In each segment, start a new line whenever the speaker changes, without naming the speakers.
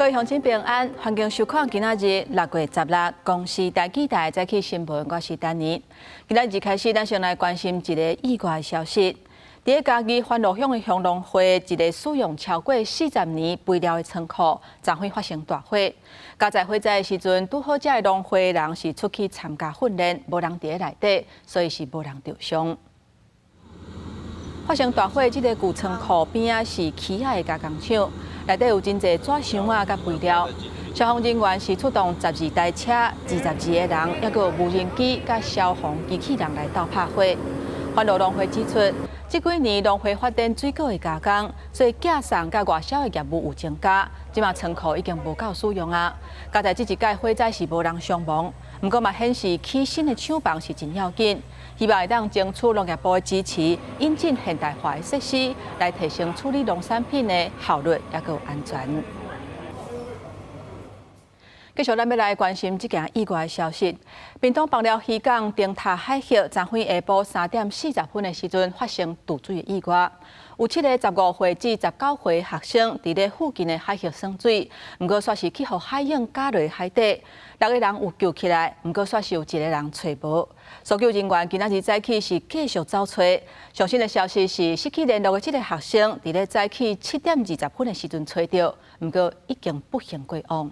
各位鄉親平安，歡迎收看今仔日6月16公視台語台早起新聞，我是丹妮。今仔日開始，咱先來關心一个意外消息。佇咧嘉義歡樂鄉的鄉農會，一个使用超過40年肥料的倉庫，昨昏發生大火。佳哉火災的時陣，拄好這个農會人是出去參加訓練，無人佇咧內底，所以是無人著傷。發生大火，這个舊倉庫邊仔是起仔的加工廠，內底有真濟紙箱仔佮肥料。消防人員是出動12台車、22個人，抑閣有無人機佮消防機器人來鬥拍火。歡樂農會指出，這幾年農會發展水果的加工，所以寄送佮外銷的業務有增加。這馬倉庫已經無夠使用啊！佳哉這一擺火災是無人傷亡，毋過嘛顯示起新的廠房是真要緊，希望會當爭取農業部的支持，引進現代化的設施，來提升處理農產品的效率，抑閣有安全。繼續，咱欲來關心這件意外的消息。屏東枋寮漁港燈塔海域，昨昏下晡3點40分的時陣發生墜水的意外。有七个15歲至19歲學生佇咧附近的海域耍水，毋過煞是去予海湧咬落海底，六个人有救起來，毋過煞是有一個人揣無。搜救人員今仔日早起是繼續走揣。上新的消息是，失去聯絡的這个學生，佇咧早起7點20分的時陣揣著，毋過已經不幸過往。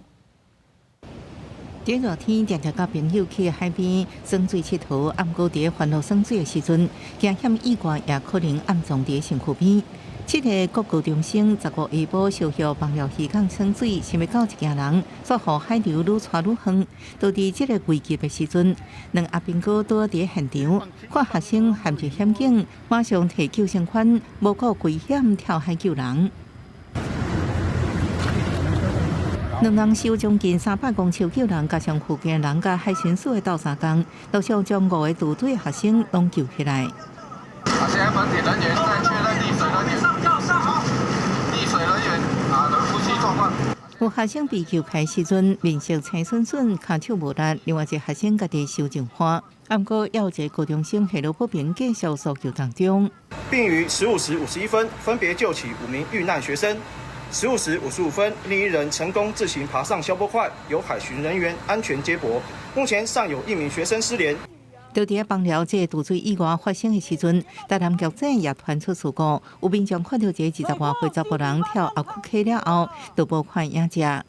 佇熱天，定定佮朋友去海邊耍水𨑨迌，毋過佇歡樂耍水的時陣，驚險意外也可能暗藏佇身軀邊。七个國高中生15下晡小歇枋寮漁港耍水，想欲到一行人，煞予海流愈帶愈遠。就佇這个危急的時陣，兩阿兵哥拄佇現場，看學生陷入險境，馬上提救生圈，無顧危險跳海救人。兩人收將近300公尺救人，加上附近人佮海巡署的鬥相共，陸續將五个墜水學生攏救起來。
現在本體人員在確認溺水人員，溺水人員啊的呼吸狀況。
有學生被救起來時陣，面色青恂恂，跤手無力；另外一个學生家己收上花。毋過，猶有一个高中生下落不明，繼續搜救當中。
並於15時51分分別救起五名遇難學生。15時55分，另一人成功自行爬上消波塊，由海巡人員安全接駁。目前尚有一名學生失聯。
就佇枋寮這個墜水意外發生的時陣，台南局長也傳出事故，有民眾看到一個20外歲查埔人跳後屈溪了後，就無看影跡。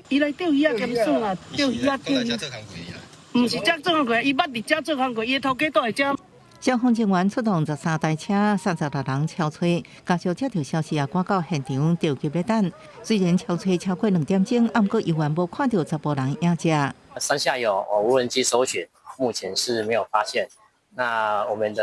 伊來釣魚仔兼耍啊，釣魚仔釣魚。毋是遮做工課，伊捌佇遮做工課，伊的頭家都會遮。
消防人員出動13台車，36人搜揣，家屬接到消息也趕到現場著急咧等。雖然搜揣超過2點鐘，毋過猶原無看著查埔人影跡。
山下有無人機搜尋，目前是沒有發現。那我們的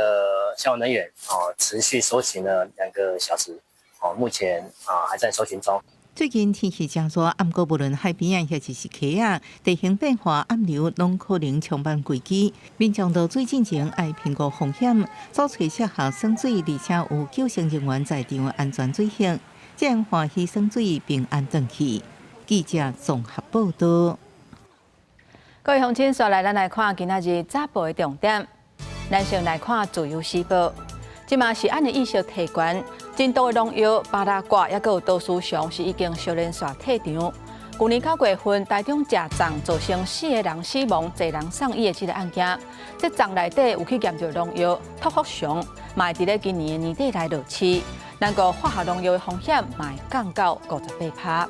消防人員哦持續搜尋了2個小時，哦目前啊還在搜尋中。
最近天氣真熱，毋過無論海邊啊，抑是溪仔，地形變化、暗流攏可能充滿危機。民眾落水進前愛評估風險，早揣適合耍水，而且有救生人員在場安全水域，這樣歡喜耍水平安轉去。記者綜合報道。
各位鄉親，紲來咱來看今仔日早報的重點。咱先來看《自由時報》，這馬食安的意識提懸，真毒的農藥巴拉刈，抑閣有多事上是已經相連續退場。舊年9月份，台中食粽造成四个人死亡、濟人送醫的這个案件，這粽內底有去驗著農藥托福雄，嘛會佇咧今年的年底來落市。難過化學農藥的風險嘛會降到58%。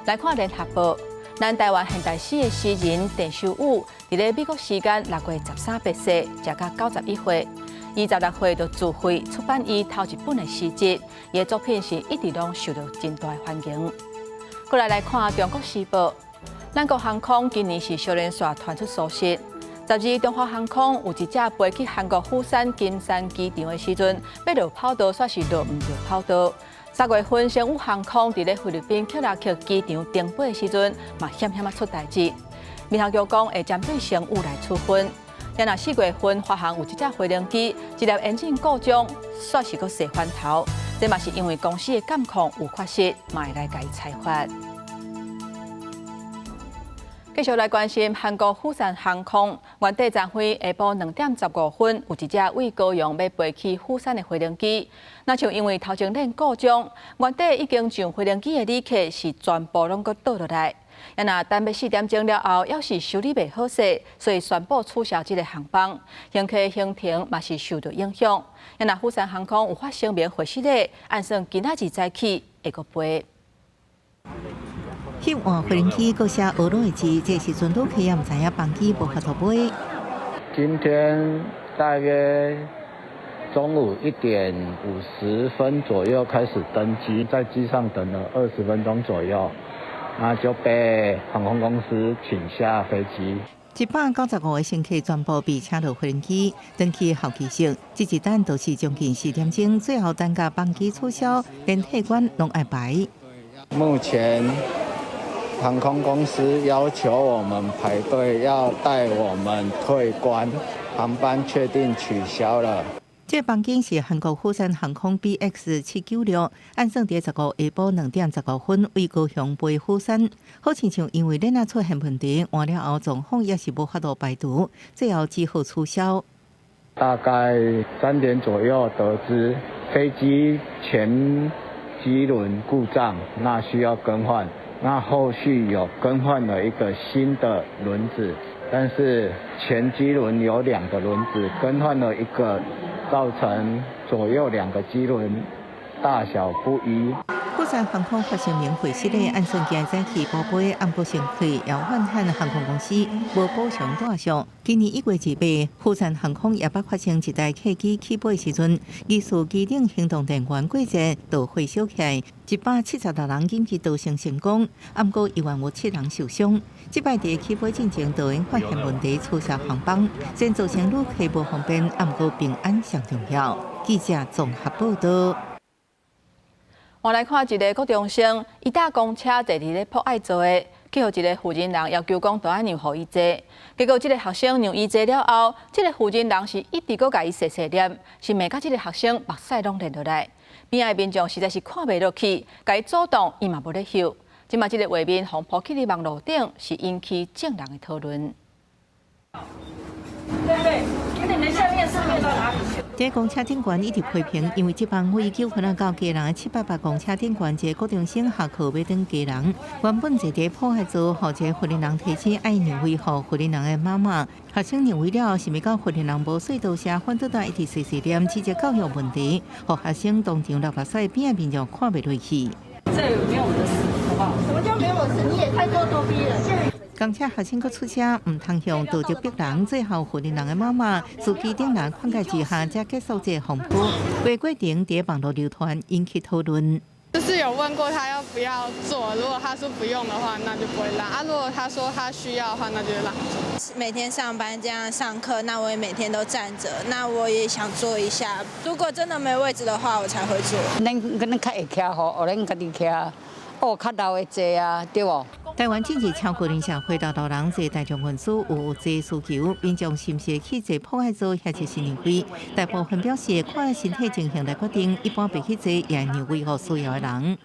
來看聯合報，咱台灣現代詩的詩人鄭修瑀，佇咧美國時間6月13病逝，時甲91歲。伊16歲就自費出版伊頭一本的詩集，伊的作品是一直攏受到真大的歡迎。過來來看《中國時報》，咱國航空今年是相連續傳出疏失。12中華航空有一隻飛去韓國釜山金山機場的時陣，欲落跑道，煞是落毋著跑道。3月份，星宇航空佇咧菲律賓克拉克機場停飛的時陣，嘛險險仔出代誌。民航局講會針對星宇來處分。若4月份，華航有一隻飛行機一粒引擎故障，煞是閣踅翻頭，這嘛是因為公司的監控有缺失，嘛會來共伊裁罰。繼續來關心韓國釜山航空，原底昨昏下晡2點15分，有一隻為高雄欲飛去釜山的飛行機，若像因為頭前鏈故障，原底已經上飛行機的旅客是全部攏閣倒落來。啊若等欲4點鐘了後，猶是修理袂好勢，所以宣布取消這个航班，乘客行程嘛是受到影響。啊若釜山航空有發聲明回釋咧，按算今仔日早起會閣飛。
翕換飛行機閣寫俄羅的字，這時陣旅客也毋知影班機無法度飛。
今天大約中午1點50分左右開始登機，在機上等了20分鐘左右，那就被航空公司請下飛機。
195個乘客全部被請落飛機，轉去候機室。這一等就是將近4點鐘，最後等共班機取消，連退關攏愛排。
目前航空公司要求我們排隊，要帶我們退關，航班確定取消了。
這班機是韓國釜山航空 BX 796，按算佇15下晡2點15分為高雄飛釜山，好親像因為鏈仔出現問題，換了後狀況也是無法度排除，最後只好取消。
大概3點左右得知飛機前機輪故障，那需要更換。那後續有更換了一個新的輪子，但是前機輪有兩個輪子，更換了一個，造成左右兩個機輪大小不一。
釜山航空發聲明回釋咧，按算今早起補飛，毋過乘客也怨恨航空公司無補償帶上。今年1月28，釜山航空也捌發生一台客機起飛時陣，疑似機頂行動電源過熱，導火燒起來，176人緊急逃生成功，毋過猶原有七人受傷。這擺佇起飛進前，導演發現問題，取消航班，雖然造成旅客無方便，毋過平安上重要。記者綜合報道。
我來看一个國中生，伊搭公車坐佇咧朴愛座的，去予一个負責人要求講著愛讓予伊坐，結果這个學生讓伊坐了後，這个負責人是一直閣共伊細細念，是罵甲這个學生目屎攏流落來。邊仔的民眾實在是看袂落去，共伊阻擋，伊嘛無咧休。這馬這个畫面予 po 去佇網路頂，是引起眾人的討論。
對不對？那你們下面是面到哪裡去？
佇公車頂懸一直批評，因為這班為糾紛啊到基隆的788公車頂懸，一个國中生下課欲轉基隆，原本坐佇朴愛座，予一个婦人提醒愛讓位予婦人的媽媽。學生讓位了，想欲到婦人無說多謝，反倒來一直細細念，指責教育問題，予學生當場流目屎，邊仔民眾看袂落去。
這沒有我的事，好不好？
什麼叫沒有我事？你也太咄咄逼人。
公車學生閣出車，毋通向道德逼人，最後婦人的媽媽司機等人勸解之下，才結束這個風波。過過程佇網路流傳，引起討論。
就是有問過他要不要坐，如果他說不用的話，那就不會讓啊；如果他說他需要的話，那就讓。
每天上班這樣上課，那我也每天都站着，那我也想坐一下。如果真的沒位置的話，我才會坐。
恁恁較會徛吼，予恁家己徛，哦，較老的坐啊，對無？
台灣近日超高齡社會老老人坐大眾運輸有坐需求，民眾是毋是去坐朴愛座，抑是讓位？大部分表示看身體情形來決定，一般袂去坐，也會讓位予需要的人。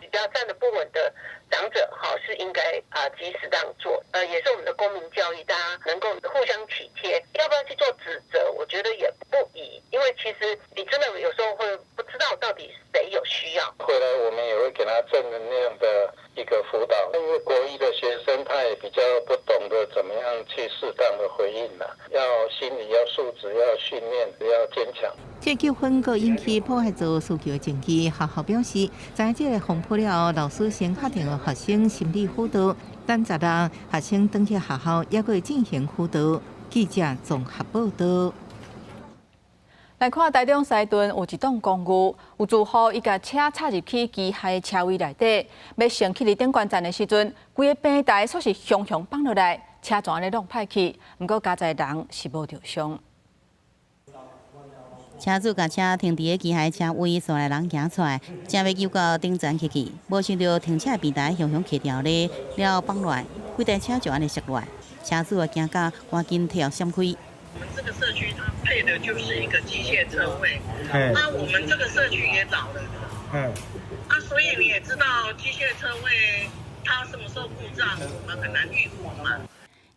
比較站得不穩的長者，哈，是應該啊及時讓座，也是我們的公民教育，大家能夠互相體貼。要不要去做指責？我覺得也不宜，因為其實你真的有時候會不知道到底誰有需要。
回來我們也會給他正能量的一個輔導，因為國一的學生他也比較不懂得怎麼樣去適當的回應啦，要心理要素質要訓練，要堅強。
這糾紛閣引起朴愛座需求的爭議，學校表示，在這個風波了後，老師先敲電話予學生心理輔導，等十日學生轉去學校，猶閣會進行輔導。記者綜合報道。
來看台中西屯有一棟公寓，有住戶伊共車插入去機械車位內底，欲升去佇頂懸層的時陣，規个平台煞是雄雄放落來，車全按呢弄歹去，毋過佳哉人是無著傷。
車主共車停佇个機械車位，紲來人行出來，正欲遊到頂層去去，無想著停車平台雄雄起掉咧，了後放落來，規台車就按呢摔落來，車主也驚甲趕緊退後閃開。
我們這個社區它配的就是一個機械車位，那我們這個社區也老了，啊，所以你也知道機械車位，它
它什麼時候故障，我們很難預估嘛。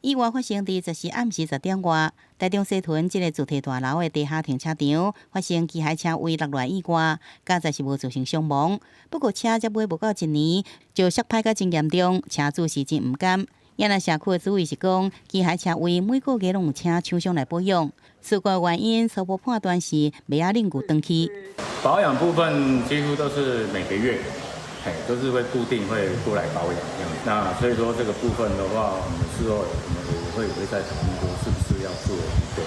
意外發生佇十四暗時10點外，台中西屯這个自提大樓的地下停車場發生機械車位落落意外，佳哉是無造成傷亡。不過車才買無夠一年，就摔歹甲真嚴重，車主是真毋甘。也若社區的主委是講，機械車位每個月攏有請廠商來保養，事故原因初步判斷是袂仔冷舊斷去。
保養部分幾乎都是每個月，都是會固定會過來保養這樣。那所以說這個部分的話，我們事後我們也會再討論說，是不是要做一個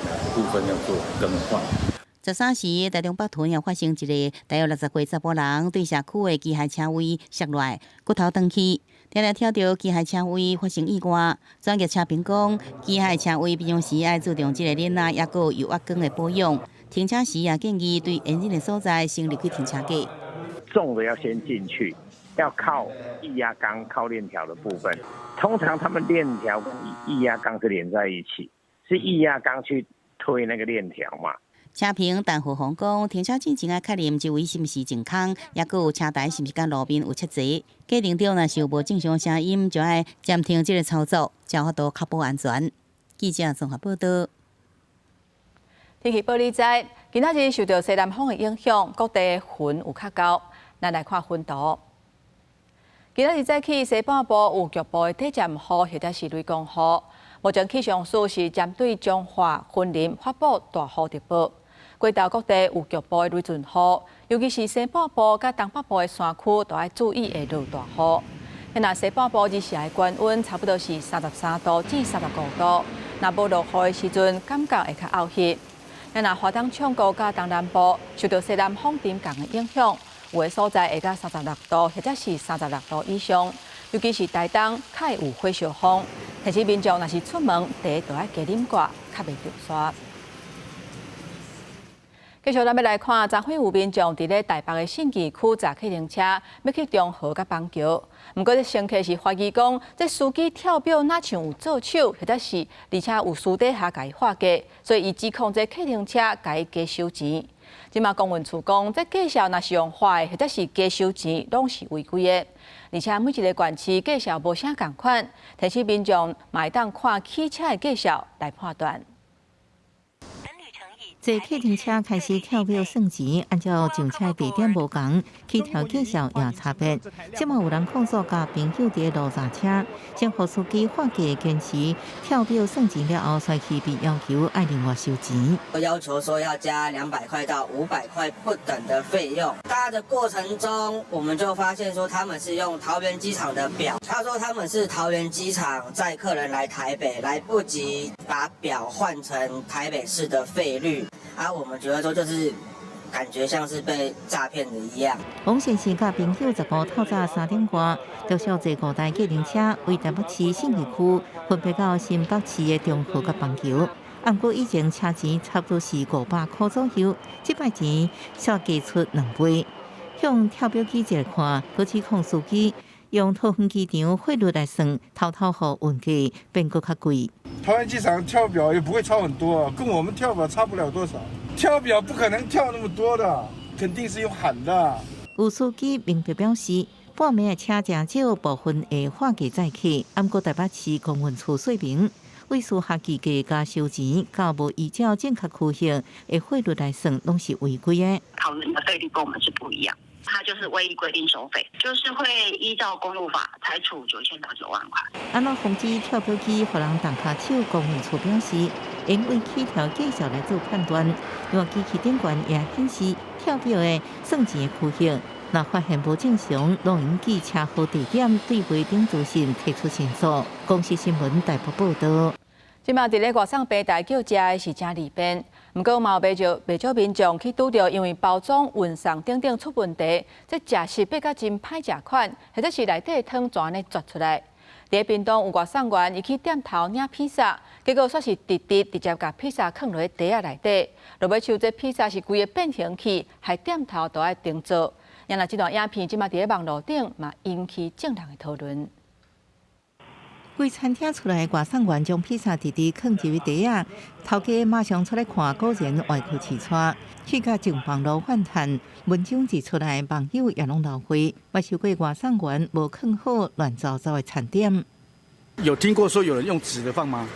哪個部分要做更換。
13時，台中北屯又發生一个大約60歲查埔人對社區的機械車位摔落來，骨頭斷去。定定聽著機械車位發生意外，專業車評講，機械車位平常時愛注重這个鏈仔，抑閣有油壓缸的保養。停車時也建議對沿路的所在先入去停車格。
重的要先進去，要靠液壓缸、靠鏈條的部分。通常他們鏈條跟液壓缸是連在一起，是液壓缸去推那個鏈條嘛。
車評陳浩宏講，停車進前愛確認這位是毋是淨空，抑閣有車台是毋是佮路面有切齊。過程中若是有無正常聲音，就愛暫停這个操作，才有法度確保安全。記者綜合報導。
天氣報你知，今仔日受著西南風的影響，各地雲有較厚。咱來看雲圖。今仔日早起西半部有局部的短暫雨或者是雷公雨。目前氣象署是針對彰化、雲林發布大雨特報。過晝各地有局部的雷陣雨，尤其是西半部佮東北部的山區，都愛注意會落大雨。若西半部日時的高溫差不多是33度至35度，若無落雨的時陣，感覺會較漚熱。若華東沖高佮東南部受著西南風沉降的影響，有的所在會到36度或者是36度以上，尤其是台東較會有火燒風。提醒民眾若是出門，第一就愛加啉掛，較袂著沙。繼續，咱欲來看，昨昏有民眾佇咧台北的信義區坐計程車，欲去中和佮板橋。毋過，這乘客是懷疑講，這司機跳錶若像有做手，或者是而且有私底下共伊喊價，所以伊指控這計程車共伊加收錢。這馬公運處講，這價數若是用喊的，或者是加收錢，攏是違規的。而且每一个縣市價數無啥仝款，提醒民眾嘛會當看起車的價數來判斷。
坐計程車開始跳錶算錢，按照上車地點無仝，起跳價數也差別。這馬有人控訴，共朋友佇路坐車，先予司機喊價堅持跳錶算錢了後，煞去被要求愛另外收錢。
要求說要加200塊到500塊不等的費用。搭的過程中，我們就發現說他們是用桃園機場的錶。他說他們是桃園機場載客人來台北，來不及把錶換成台北市的費率。啊，我們覺得說就是感覺像是被詐騙的一樣。
王先生佮朋友15透早3點外，陸續坐五台計程車，為台北市信義區分別到新北市的中和佮板橋。毋過以前車錢差不多是500塊左右，這擺錢煞加出2倍。向跳錶機一看，閣指控司機用桃園機場匯率來算，偷偷予運價變閣較貴。
桃園機場跳錶也不會差很多，跟我們跳錶差不了多少。跳錶不可能跳那麼多的，肯定是用喊的。
有司機明白表示，半暝的車誠少，部分會喊價載客。毋過台北市公運處說明，為私下計價加收錢，佮無依照正確區域的匯率來算，攏是違規的。
桃園的費率跟我們是不一樣。它就是唯一規定收費，就是會依照公路法裁處9000到9萬塊。
按怎防止跳錶機予人動跤手，公運處表示，應為起跳價數來做判斷。另外，機器頂懸也顯示跳錶的算錢的區域，若發現無正常，攏會寄車號地點對話頂資訊提出申訴。公視新聞台北報導。
這馬佇咧外送平台叫食的是誠利便，毋過嘛有袂少袂少民眾去拄著，因為包裝、運送等等出問題，這食食變甲真歹食款，或者是內底湯全按呢絕出來。佇屏東有外送員，伊去店頭領披薩，結果煞是直直直接共披薩囥落袋仔內底，落尾像這披薩是規个變形去，害店頭都愛重做。啊若這段影片這馬佇咧網路頂嘛引起眾人的討論。
規餐廳出來，外送員將披薩直直囥入去袋仔，頭家馬上出來看，果然歪曲刺跙，氣甲上網路反彈。文章一出來，網友也攏鬧火，捌收過外送員無囥好亂糟糟的餐點。
有聽過說有人用紙的放嗎？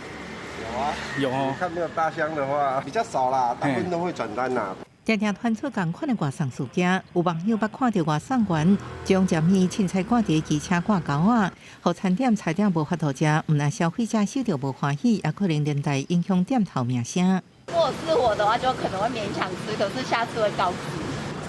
有啊，
有哦。
看沒有大箱的話比較少啦，大部分都會轉單啦。
定定傳出仝款的外送事件，有網友捌看著外送員將食物凊彩掛佇機車掛鈎仔，予餐點差點無法度食，毋但消費者受著無歡喜，也可能連帶影響店頭名聲。
如果是我的話，就可能會勉強吃，可是下次會告知。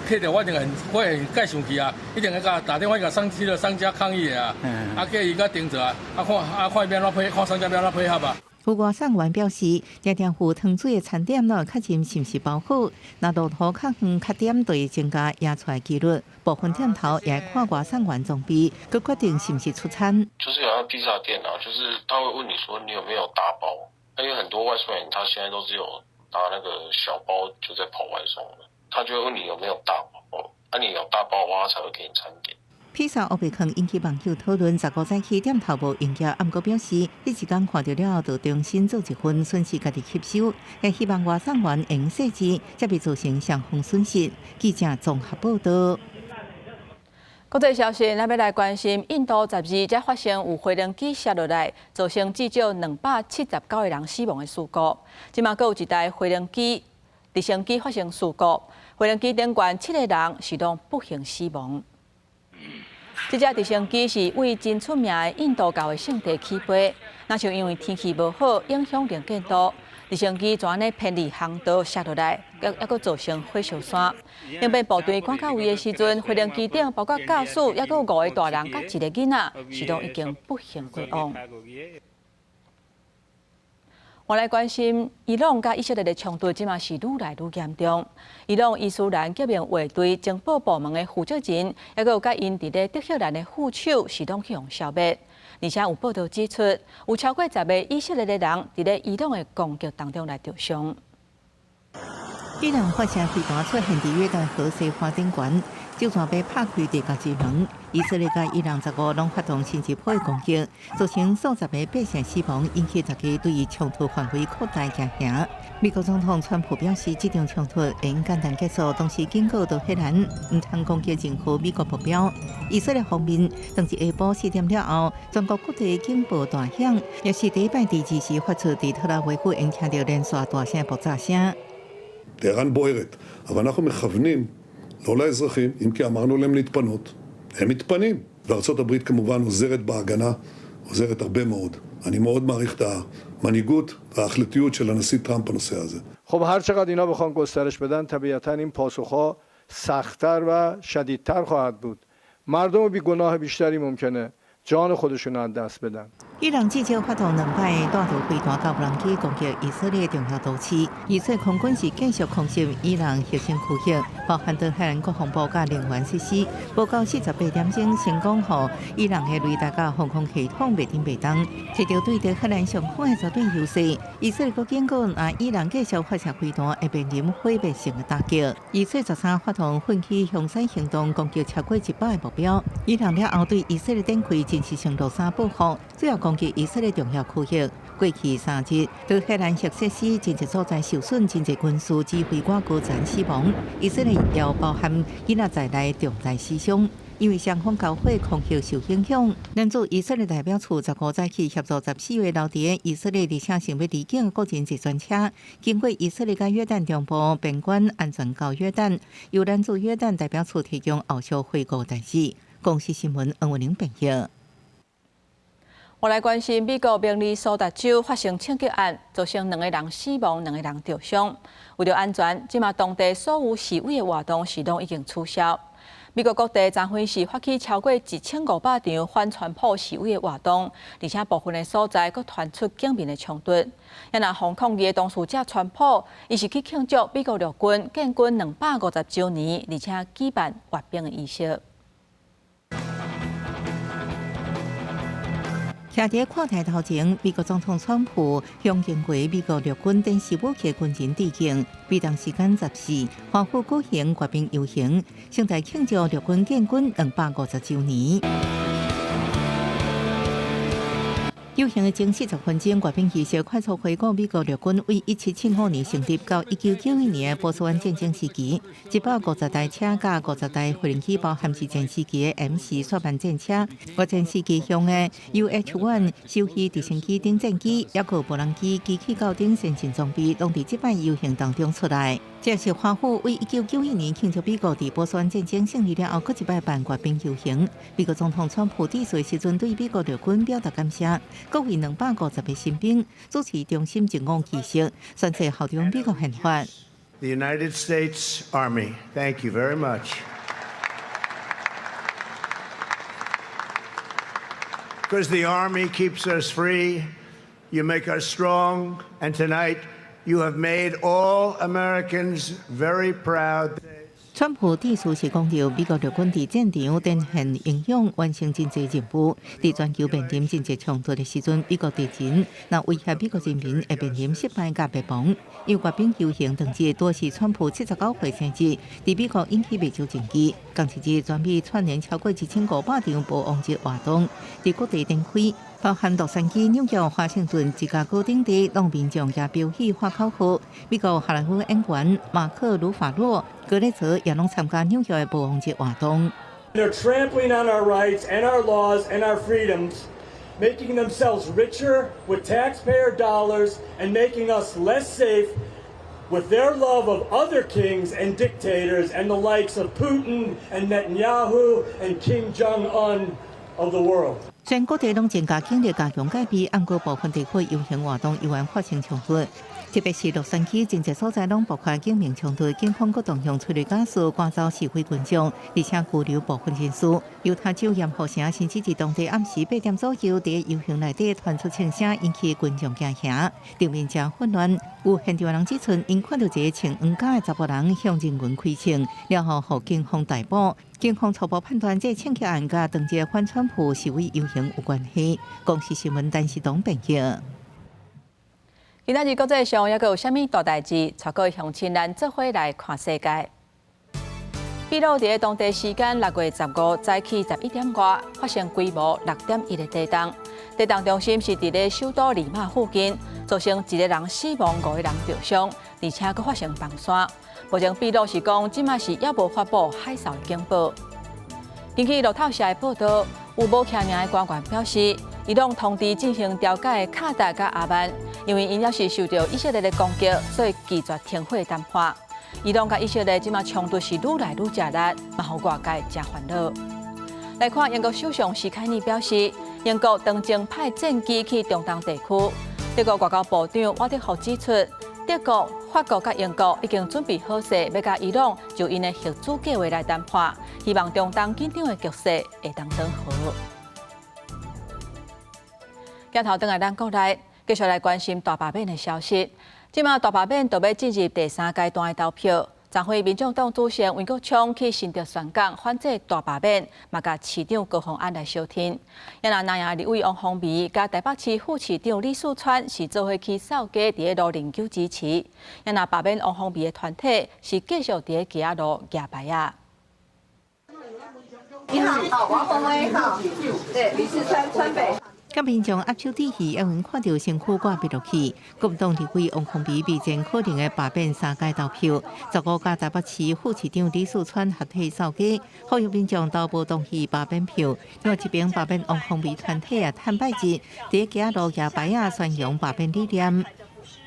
客著我一定很會很生氣啊，一定會共打電話共商機的商家抗議啊，啊叫伊佮停做啊，啊看啊看欲按怎配，看商家欲按怎配合啊。
有外送員表示，定定有湯水的餐點，攏會確認是毋是包好。若路途較遠較點，就會增加驗出來機率。部分店頭也會看外送員裝備，閣決定是毋是出餐。
就是有那披薩店啊，就是他會問你說你有沒有大包，因為很多外送員他現在都是有拿那個小包就在跑外送了，他就會問你有沒有大包，啊你有大包的話，他才會給你餐點。
披薩烏白囥引起網友討論，15早起店頭無營業，毋過表示，彼一工看著了後，就重新做一份，損失家己吸收，也希望外送員會細緻，才袂造成雙方損失。記者綜合報導。
國際消息，咱欲來關心，印度12才發生有飛行機摔落來，造成至少279個人死亡的事故。這馬閣有一台飛行機直升機發生事故，飛行機頂懸7個人是攏不幸死亡。這隻直升機是為真出名的印度教的聖地起飛，若是因為天氣無好，影響能見度，直升機就按呢偏離航道摔落來，猶閣造成火燒山。應變部隊趕到位的時陣，飛行機頂包括駕駛，猶閣有5個大人佮1個囡仔，是攏已經不幸過往。我來關心伊朗佮以色列的衝突，這馬是愈來愈嚴重。伊朗伊斯蘭革命衛隊情報部門的負責人，猶閣有佮𪜶佇咧德黑蘭的副手，是攏去予消滅。而且有報道指出，有超過10個以色列的人，佇咧伊朗的攻擊當中來受傷。
伊朗發射飛彈出現佇約旦河西岸頂懸，就旋欲拍開地獄之門。以色列佮伊朗15攏發動新一波攻擊，造成數十个百姓死亡，引起大家對於衝突範圍擴大驚嚇。美國總統川普表示，這場衝突會簡單結束，同時警告德黑蘭毋通攻擊任何美國目標。以色列方面，當日下晡4點了後，全國各地警報大響，也是第一擺佇二時發出佇特拉維夫，會聽著連續大聲爆炸聲。
טהרן בוערת, אבל אנחנו מכוונים לא לאזרחים, אם כי אמרנו להם להתפנות. הם מתפנים, וארצות הברית כמובן עוזרת בהגנה, עוזרת הרבה מאוד. אני מאוד מעריך את המנהיגות וההחלטיות של הנשיא טראמפ בנושא הזה.
خب هر چقدر اینا بخوان گسترش بدن طبیعتا این پاسخها سختتر و شدیدتر خواهد بود. مردم بیگناه بیشتری ممکنه جان خودشون از دست بدن.
伊朗至少發動兩擺彈道飛彈佮無人機攻擊以色列重要都市。以色列空軍是繼續空襲伊朗核心區域，包含德黑蘭國防部佮能源設施。無夠48點鐘成功，予伊朗的雷達佮防空系統袂振袂動，取得對德黑蘭上空的絕對優勢。以色列閣警告，若伊朗繼續發射飛彈，會面臨毀滅性的打擊。以色列13發動奮起熊山行動，攻擊超過100個目標。伊朗了後對以色列展開軍事行動三報復，主要攻擊以色列重要區域。過去3日，德黑蘭核設施真濟所在受損，真濟軍事指揮官高層死亡。以色列也包含囡仔在內重大死傷，因為雙方交火空襲受影響。咱駐以色列代表處15早起協助14個留佇以色列而且想欲離境的個人坐專車，經過以色列佮約旦中部邊關安全到約旦，由咱駐約旦代表處提供後續回國代誌。公視新聞黃文玲編譯。
我來關心美國明尼蘇達州發生槍擊案，造成2個人死亡，2個人受傷。為著安全，這馬當地所有示威的活動是攏已經取消。美國各地昨昏是發起超過1500場反川普示威的活動，而且部分的所在閣傳出警民的衝突。也若防抗議的當事者川普，伊是去慶祝美國陸軍建軍250週年，而且舉辦閱兵的儀式。
徛佇看台頭前，美國總統川普向經過美國陸軍展示武器軍人致敬。美東時間14，華府舉行閱兵遊行，盛大慶祝陸軍建軍250週年。遊行的前40分鐘，閱兵儀式快速回顧美國陸軍為1775年成立到1991年的波斯灣戰爭時期，150台車佮50台飛行機，包含是前時期的 M4 雪曼戰車、越戰時期用的 UH-1 手飛直升機等戰機，抑閣無人機、機器狗等先進裝備，攏佇這擺遊行當中出來。這是華府為1991年慶祝美國佇波斯灣戰爭勝利了後，閣一擺辦閱兵遊行。美國總統川普致辭時陣對美國陸軍表達感謝，閣為250個新兵主持忠心正午儀式，宣誓效忠美國憲法。
The United States Army, thank you very much. Because the Army keeps us free, you make us strong, and tonight you have made all Americans very proud.
川普致辭時講著，美國陸軍佇戰場展現英勇，完成真濟任務。佇全球面臨真濟衝突的時陣，美國敵人若威脅美國人民會面臨失敗佮滅亡。因為閱兵遊行當日，拄是川普79歲生日，佇美國引起袂少爭議。仝一日，全美串聯超過1500場毋王日活動，佇各地展開，包含洛杉磯、紐約、華盛頓、芝加哥等地，攏民眾舉標語喊口號。美國荷萊塢演員馬克·魯法洛、格雷澤也攏參加紐約的毋王日活動。
They're trampling on our rights and our laws and our freedoms, making themselves richer with taxpayer dollars and making us less safe with their love of other kings and dictators and the likes of Putin and Netanyahu and Kim Jong Un of the world.
雖然各地攏增加警力加強戒備，毋過部分地區遊行活動依然發生衝突，特別是洛杉磯真濟所在攏爆發警民衝突，警方閣動用催淚ガス趕走示威群眾，而且拘留部分人士。猶他州鹽湖城星期日當地暗時8點左右，佇遊行內底傳出槍聲，引起群眾驚嚇，場面誠混亂。有現場人指出，𪜶看著一个穿黃甲的查埔人向人群開槍，了後予警方逮捕。警方初步判斷，這槍擊案佮當日反川普示威遊行有關係。公視新聞陳世東編譯。
今仔日國際上猶閣有啥物大代誌？帶各位鄉親咱做伙來看世界。秘魯佇當地時間6月15早起11點外，發生規模6.1的地動。地動中心是佇咧首都利馬附近，造成1個人死亡，5個人著傷，而且閣發生崩山。目前秘魯是講，這馬是猶無發布海嘯的警報。根據路透社的報導，有無簽名的官員表示，伊朗通知進行調解的卡達佮阿曼，因為𪜶猶是受著以色列的攻擊，所以拒絕停火談判。伊朗佮以色列這馬衝突是愈來愈食力，嘛予外界誠煩惱。來看英國首相施凱爾表示，英國當前派戰機去中東地區。德國外交部長瓦德福指出，德國、法國佮英國已經準備好勢，欲佮伊朗就𪜶的核子計畫來談判，希望中東緊張的局勢會當轉好。鏡頭轉來咱國內，繼續來關心大罷免的消息。這馬大罷免就欲進入第三階段的投票。昨昏，民眾黨主席黃國昌去新竹宣講反制大罷免，嘛共市長高虹安來相挺。也若南營立委王鴻薇佮台北市副市長李四川是做伙去掃街，佇咧路認糾支持。也若罷免王鴻薇的團體是繼續佇咧街仔路舉牌仔。
你好，王鴻薇好，對，李四川川北。
佮民眾握手致意，猶會看著身軀掛袂落去。國民黨立委王鴻薇備戰可能的罷免三階投票，15佮台北市副市長李四川合體掃街，呼籲民眾投無同意罷免票。另外一邊罷免王鴻薇團體也趁拜日，佇街仔路舉牌仔宣揚罷免理念。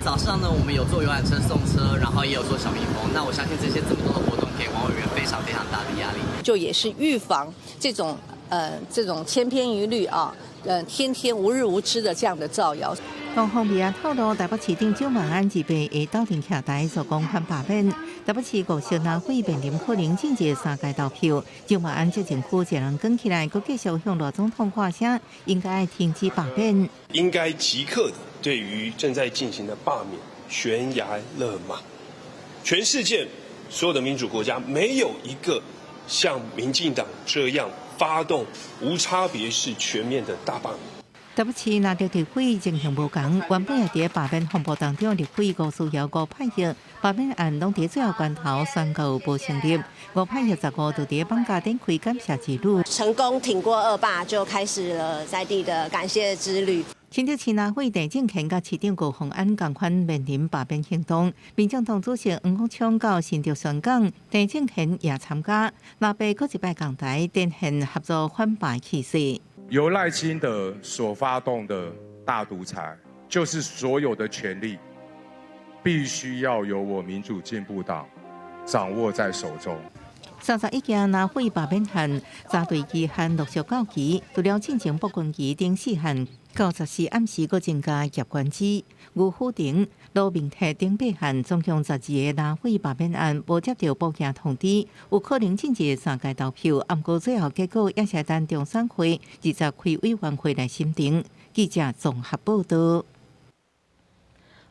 早上呢，我們有坐遊覽車送車，然後也有做小蜜蜂。那我相信這些這麼多的活動，給王委員非常非常大的壓力。
就也是預防這種千篇一律啊。天天無日無之的這樣的造謠。
王鴻薇也透露，台北市長蔣萬安自備會鬥陣徛台，做講反罷免。台北市五席立委面臨可能進入三階投票，蔣萬安這陣區一人講起來，閣繼續向賴總統喊聲，應該停止罷免。
應該即刻的對於正在進行的罷免懸崖勒馬。全世界所有的民主國家，沒有一個像民進黨這樣發動無差別式全面的大罷免。
台北市藍綠立委情形無仝，原本也佇罷免風暴當中，立委吳思瑤、吳霈潔罷免案攏佇最後關頭宣告無成立。吳霈潔15就佇放假展開感謝之旅，
成功挺過惡罷，就開始了在地的感謝之旅。
新竹市立委郑正乾佮市长高虹安仝款面临罢免行动，民众党主席黄国昌到新竹宣讲，郑正乾也参加，老爸阁一摆仝台展现合作反罢气势。
由赖清德所发动的大独裁，就是所有的权力必须要由我民主进步党掌握在手中。
31件立委罢免案，查对期限陆续到期，除了进前布军旗等四项，到14暗时阁增加叶关之、吴虎廷、罗明哲等八项，总共12个立委罢免案无接到补件通知，有可能进入三阶投票。毋过最后结果也是等中选会20开委员会来审定。记者综合报道。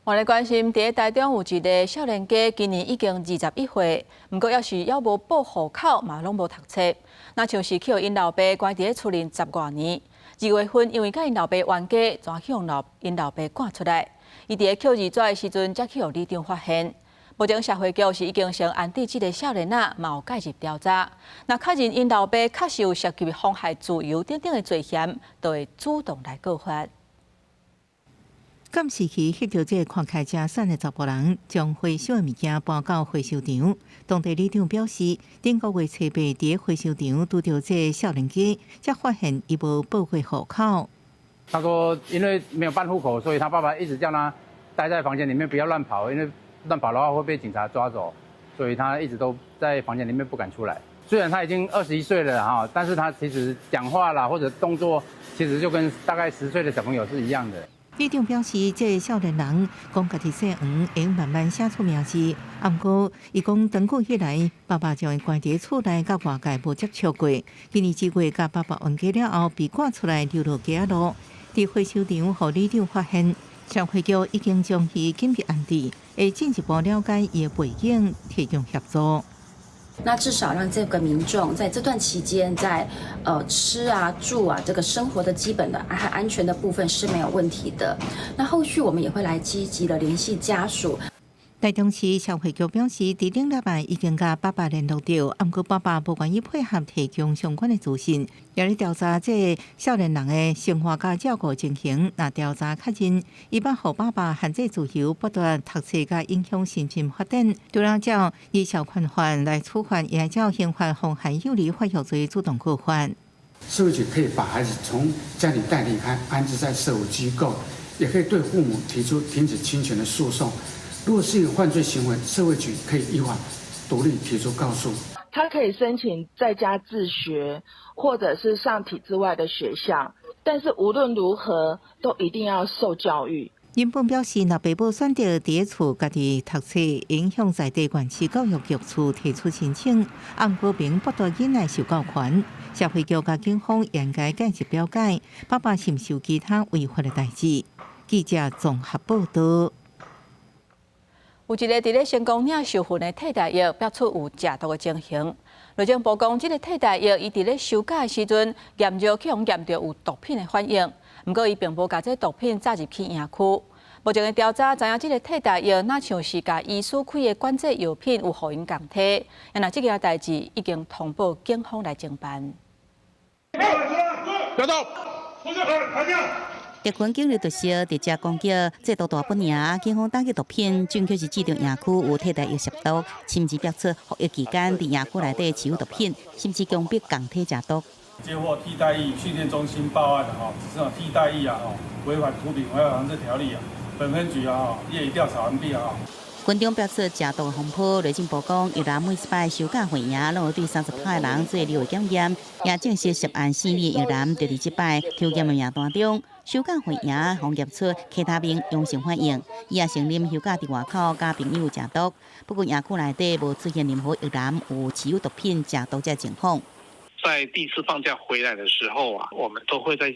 我来关心，伫台中有一个少年家，今年已经21岁，毋过犹是犹无报户口，嘛攏无读册。若像是去予𪜶老爸关伫咧厝里10外年。2月份因为佮𪜶老爸冤家，就去予𪜶老爸赶出来。伊伫咧抾字纸的时阵，才去予里长发现。目前社会局是已经先安置这个少年仔，嘛有介入调查。若确认𪜶老爸确实有涉及妨害自由等等的罪嫌，就会主动来告发。
监视器翕著这个看起来诚散的查埔人，将回收的物件搬到回收场。当地里长表示，顶个月初八伫回收场拄著这个少年家，才发现伊无报过户口。
他说，因为没有办户口，所以他爸爸一直叫他待在房间里面，不要乱跑，因为乱跑的话会被警察抓走，所以他一直都在房间里面不敢出来。虽然他已经21岁了哈，但是他其实讲话啦或者动作，其实就跟大概10岁的小朋友是一样的。
里长表示，这个少年人讲家己姓黄，会慢慢写出名字。毋过，伊讲长久以来，爸爸将伊关伫厝内，佮外界无接触过。今年2月，佮爸爸冤家了后，被赶出来流落街仔路。伫回收场，予里长发现，社会局已经将伊紧急安置，会进一步了解伊的背景，提供协助。
那至少让这个民众在这段期间，在吃啊住啊这个生活的基本的还安全的部分是没有问题的。那后续我们也会来积极的联系家属。
台中市社会局表示，伫顶礼拜已经佮爸爸联络著，毋过爸爸无愿意配合提供相关的资讯，也咧调查这个少年人的生活佮照顾情形。若调查确认，伊欲予爸爸限制自由，剥夺读册佮影响身心发展，除了照儿少权法来处罚，也照刑法妨害幼儿发育罪主动告发。
社会局可以把孩子从家里带离开，安置在社福机构，也可以对父母提出停止侵权的诉讼。如果是一个犯罪行为，社会局可以依法独立提出告诉。
他可以申请在家自学，或者是上体制外的学校，但是无论如何都一定要受教育。
原本表示，若爸母选择伫厝家己读册，应向在地县市教育局处提出申请，毋过并剥夺囡仔受教权。社会局佮警方应该介入了解，爸爸是毋是有其他违法的代志。记者综合报道。
有一个伫咧成功岭受训的替代役，爆出有食毒的情形。内政部讲，这个替代役伊伫咧收假的时阵，验尿去予验著有毒品的反应。毋过，伊并无共这毒品炸入去营区。目前的调查知影，这个替代役若像是共医师开的管制药品有予𪜶仝提，若这件代志已经通报警方来侦办。
不要动！
特勤警力特袭，直接攻击制毒大本营，警方打击毒品，证据是指著营区有替代役涉毒，甚至爆出服役期间伫营区内底持有毒品，甚至强迫仝体食毒。
接获替代役训练中心报案的吼，指称替代役啊吼违反毒品危害防制条例啊，本分局啊业已调查完毕啊。
军中爆出食毒风波，内政部讲，役男每一摆收假回营，拢有对30趴的人做尿检验，也证实涉案四名役男就伫这摆抽检的名单中，收假回营予验出 K 他命阳性反应，伊也承认休假伫外口佮朋友食毒，不过营区内底无出现任何役男有持有毒品食毒这情况。
在第一次放假回来的时候啊，我们都会再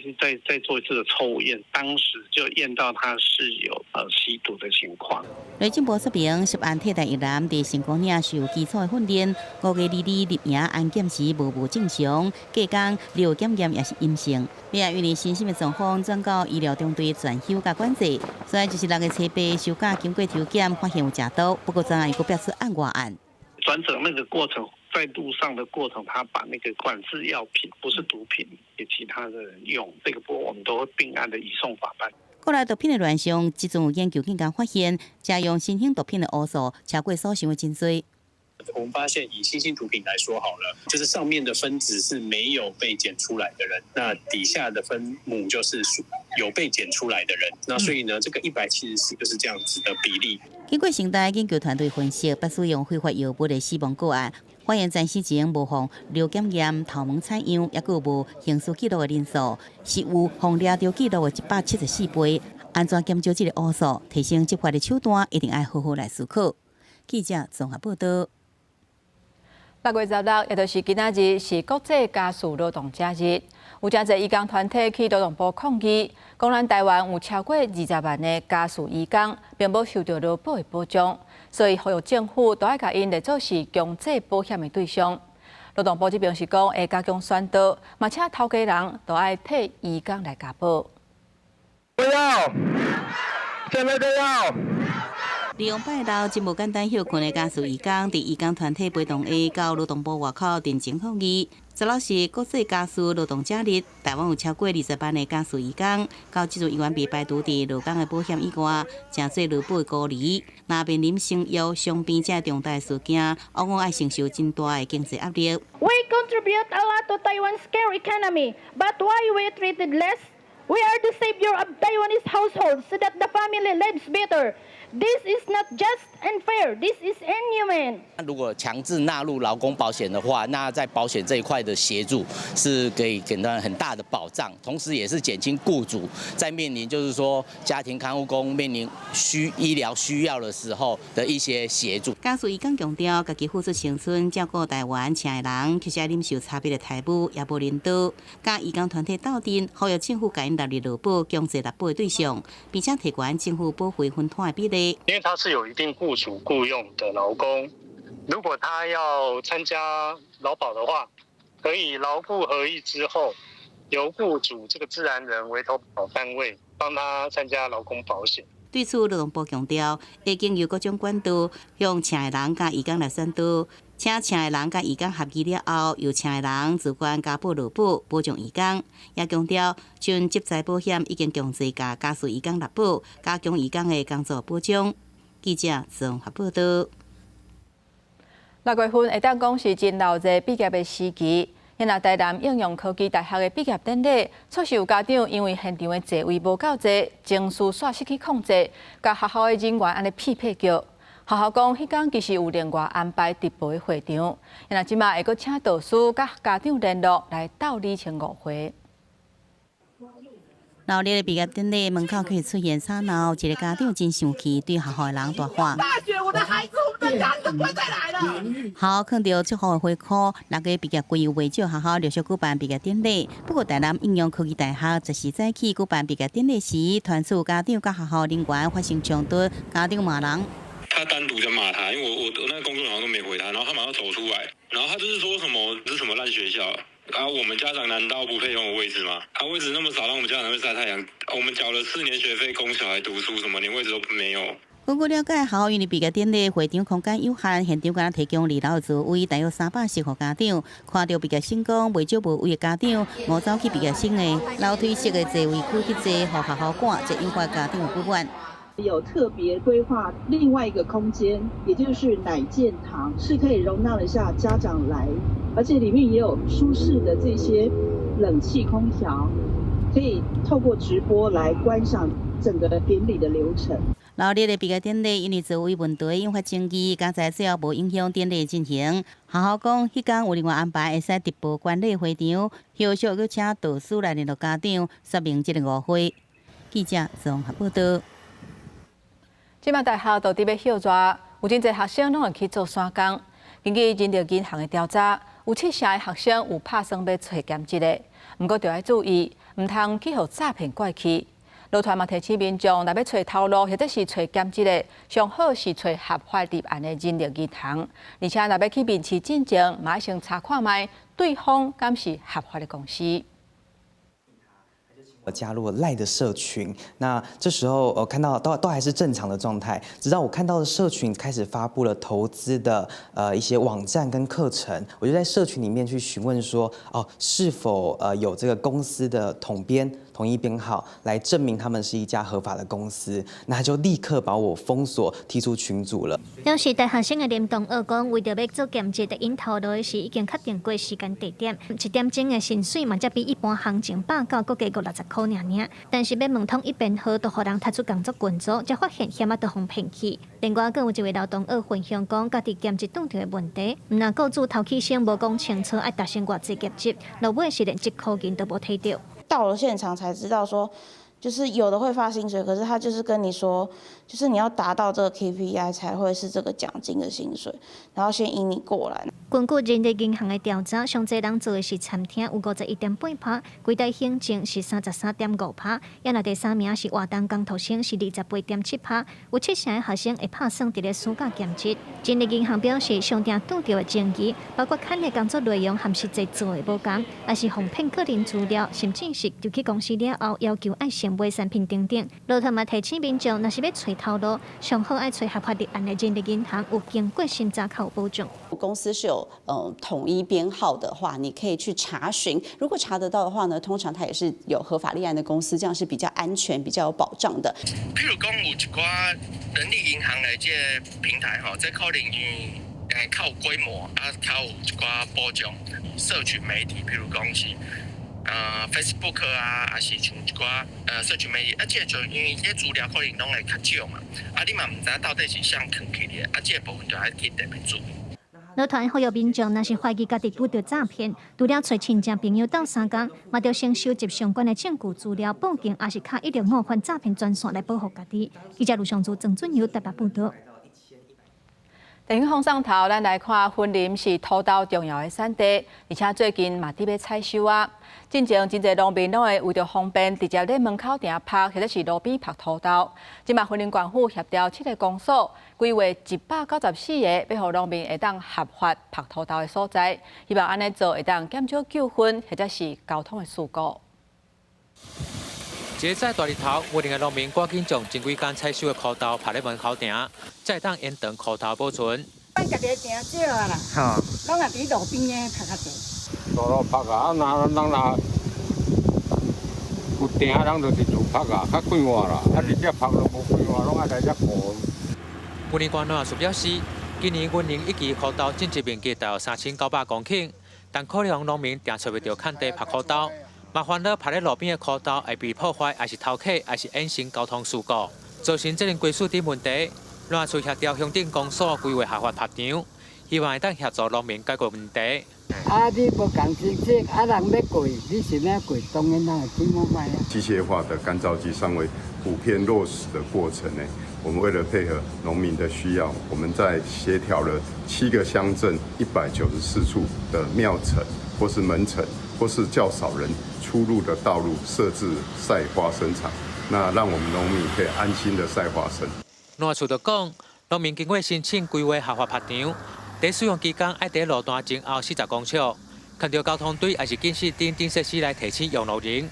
做一次的抽验，当时就验到他是有吸毒的情况。
内政部说明，涉案替代役男伫成功岭受基础的训练，5月22入营安检时无无正常，隔工尿检验也是阴性。尾仔因为身心的状况转到医疗中队专休佮管制，所以就是6月初8收假经过抽检发现有食毒，不过昨下又阁爆出案外案。
转诊那个过程。在路上的過程，他把那個管制藥品，不是毒品，給其他的人用，這個部分我們都會併案的移送法辦。
國內毒品的亂象，這陣有研究更加發現，食用新興毒品的烏數超過所想的真濟。
我們發現以新興毒品來說好了，就是上面的分子是沒有被檢出來的人，那底下的分母就是有被檢出來的人，那所以呢，這個174就是這樣子的比例。
經過成大研究團隊分析，捌使用非法藥物的死亡個案，發現在死前無予尿檢驗、頭毛採樣，抑閣無刑事記錄的人數，是有予掠著記錄的174倍。按怎減少這個烏數，提升執法的手段，一定愛好好來思考。記者綜合報道。
6月16，也就是今仔日，是國際家事勞動者日。有誠濟移工團體去勞動部抗議，講咱台灣有超過20萬个家事移工，並無受著勞保的保障，所以呼籲政府都愛共𪜶列做是強制保險的對象。勞動部這邊是講會加強宣導，嘛請頭家人都愛替移工來加保。
不要，現在就要。
利用拜六真無簡單歇睏的家事移工，佇移工團體陪同下，到勞動部外口陣前抗議。16是國際家事勞動者日，台灣有超過20萬个家事移工，到這陣猶原未排除佇勞工的保險以外，成做勞保的孤兒。若面臨生育、傷病這重大事件，往往愛承受真大的經濟壓力。
We contribute a lot to Taiwan's care economy, but why we treated less? We are the savior of Taiwanese households so that the family lives better. This is not just and fair. This is inhumane.
如果強制納入勞工保險的話，那在保險這一塊的協助是可以給到很大的保障，同時也是減輕雇主在面臨就是說家庭看護工面臨需醫療需要的時候的一些協助。
家事移工強調，家己付出青春照顧台灣請的人，其實愛忍受差別的待遇，也無人道。佮移工團體鬥陣，呼籲政府共𪜶納入勞保強制納保的對象，並且提懸政府保費分攤的比例。
因為他是有一定雇主雇傭的勞工，如果他要參加勞保的話，可以勞雇合議之後，由雇主這個自然人為投保單位幫他參加勞工保險。
對此，勞動部強調，會經由各種管道向請的人佮移工來宣導，請請的人佮移工合議了後，由請的人自願加保勞保，保障移工。也強調，像職災保險已經強制共家事移工納保，加強移工的工作保障。記者綜合報道。
6月份會當講是真鬧熱畢業的時期，現在台南應用科技大學的畢業典禮，確實有家長因為現場的座位無夠濟，情緒煞失去控制，共學校的人員按呢屁屁叫。學校講，彼工其實有另外安排直播的會場，現在這馬會閣請導師佮家長聯絡來鬥理清誤會。
鬧熱的畢業典禮門口開始出現吵鬧，一個家長真生氣，對學校的人大喊。
大學，我的孩子，我們的家都不會再來了。
學校囥著祝福的花箍，六月畢業季袂少學校陸續舉辦畢業典禮。不過，台南應用科技大學十四早起舉辦畢業典禮時，傳出家長佮學校人員發生衝突，家長罵人。
他單獨在罵他，因為我那個工作人員都沒回他，然後他馬上走出來，然後他就是說什麼這是什麼爛學校啊？我們家長難道不配擁有位置嗎？啊，位置那麼少，讓我們家長會曬太陽。我們繳了4年學費供小孩讀書，什麼連位置都沒有。
根據了解，學校因為畢業典禮會場空間有限，現場敢若提供二樓的座位，大約310予家長。看著畢業生講袂少無位的家長，誤走去畢業生的樓梯式的座位區去坐，予學校趕，這引發家長的不滿。
有特別規劃另外一個空間，也就是奶健堂，是可以容納得下家長來，而且裡面也有舒適的這些冷氣空調，可以透過直播來觀賞整個典禮的流程。
鬧熱的畢業典禮因為座位問題引發爭議，佳哉最後無影響典禮進行。學校講，彼工有另外安排會使直播觀禮會場，後續閣請導師來聯絡家長，說明這個誤會。記者綜合報道。
這馬大學都佇欲歇熱，有真濟學生攏會去做散工。根據人力銀行的調查，有七成的學生有拍算欲揣兼職的。毋過，著愛注意，毋通去予詐騙拐去。勞團嘛提醒民眾，若欲揣頭路或者是揣兼職的，上好是揣合法立案的人力銀行。而且，若欲去面試進前，嘛愛先查看覓對方敢是合法的公司。
加入了 LINE 的社群，那這時候我看到都還是正常的狀態，直到我看到的社群開始發布了投資的一些網站跟課程，我就在社群裡面去詢問說，哦，是否有這個公司的統編統一編號來證明他們是一家合法的公司，那就立刻把我封鎖踢出群組了。
當時大學生的林同學講，為著欲做兼職，𪜶透露的是已經確定過時間地點，一點鐘的薪水嘛，才比一般行情百九閣加五六十箍爾爾。但是欲問統一編號，就予人踢出工作群組，才發現險仔都予騙去。另外，閣有一位老同學分享講，家己兼職拄著的問題，毋但雇主頭起先無講清楚愛達成偌濟業績，落尾是連一箍銀都無提著。
到了現場才知道說，就是有的會發薪水，可是他就是跟你說，就是你要達到這個 KPI 才會是這個獎金的薪水，然後先引你過來。
根據人力銀行的調查，上濟人做的是餐廳，有51.8%，櫃台行政是33.5%，也若第三名是活動工讀生是28.7%，有七成的學生會拍算佇咧暑假兼職。人力銀行表示，上定拄著的爭議，包括看的工作內容和實際做的無仝，抑是予騙個人資料，甚至是入去公司了後要求愛先買產品等等。路透嘛提醒民眾，若是欲揣頭路，上好愛揣合法立案的人力銀行，有經過審查較有保障。
公司是有統一編號的話，你可以去查詢。如果查得到的話呢，通常它也是有合法立案的公司，這樣是比較安全、比較有保障的。
譬如講有一寡人力銀行的這個平台吼，這可能因為較有規模啊，較有一寡保障。社群媒體，譬如講是Facebook 啊，抑是像一寡社群媒體，啊，這個就因為這資料可能攏會較少嘛，啊，你嘛毋知到底是啥囥去的，啊，這個部分就愛去特別注意。
樂團呼籲民眾，若是懷疑家己拄著詐騙，除了揣親戚朋友鬥相共，嘛著先收集相關的證據資料，報警，抑是敲165反詐騙專線來保護家己。記者盧尚珠、鄭俊友台北報導。
電影放上頭，咱來看雲林是土豆重要的產地，而且最近嘛佇欲採收啊。進前真濟農民攏會為著方便，直接佇門口埕曝，或者是路邊曝土豆。這馬雲林縣府協調七个公所，規劃194個欲予農民會當合法曝土豆的所在，希望按呢做會當減少糾紛，或者是交通的事故。
這個早大日頭，雲林的農民趕緊將前幾工採收的苦豆曝佇門口埕，才會當延長苦豆保存。
咱家己埕少啊啦，攏也佇路邊的曝較濟。
路路曝啊，啊若人若有埕，人就是自曝啊，較快活啦。啊，佇遮曝就無快活，攏愛來遮顧。
雲林縣農業處表示，今年雲林一期苦豆種植面積大約3900公頃，但可能農民定揣袂著空地曝苦豆。嘛煩惱曝佇路邊的苦豆會被破壞，抑是偷客，抑是衍生交通事故，造成責任歸屬等問題。農業處協調鄉鎮公所規劃合法曝場，希望會當協助農民解決問題。
啊，你無仝清楚，啊，人欲過，你是欲過，當然人會起無歹啊。
機械化的乾燥機尚未普遍落實的過程呢，我們為了配合農民的需要，我們在協調了7個鄉鎮194處的廟埕或是門埕或是較少人出入的道路設置曬花生場，那讓我們農民可以安心的曬花生。
農業處就講，農民經過申請規劃合法曝場，佇使用期間愛佇路段前後40公尺，看著交通隊抑是警示燈等設施來提醒用路人。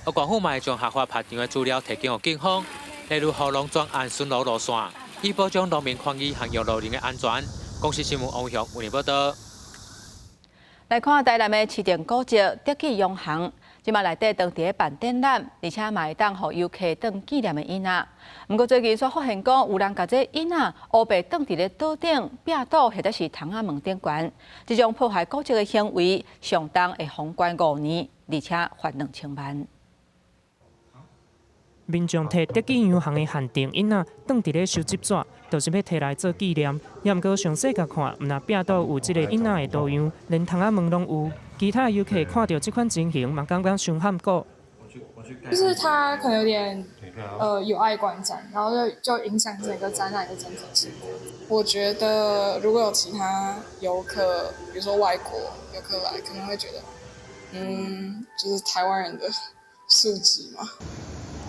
而縣府嘛會將合法曝場的資料提供予警方，例如予農專案巡邏路線，以保障農民權益和用路人的安全。公視新聞王雄為您報導。
來看台南的市定古蹟德記洋行，這馬內底當佇咧辦展覽，而且嘛會當予遊客當紀念的椅仔。毋過最近煞發現講，有人共這椅仔烏白囥佇咧桌頂、壁桌或者是窗仔門頂懸，這種破壞古蹟的行為，上重會予關5年，而且罰2000萬。
民眾提德記洋行的限定椅仔，囥佇咧收集紙，就是欲提來做紀念。也毋過詳細共看，毋但壁桌有這个椅仔的圖樣，連窗仔門攏有。其他遊客看著這款情形，嘛感覺傷譀古。
就是他可能有點有礙觀瞻，然後就影響整個展覽的整體性。我覺得如果有其他遊客，比如說外國遊客來，可能會覺得，就是台灣人的素質嘛。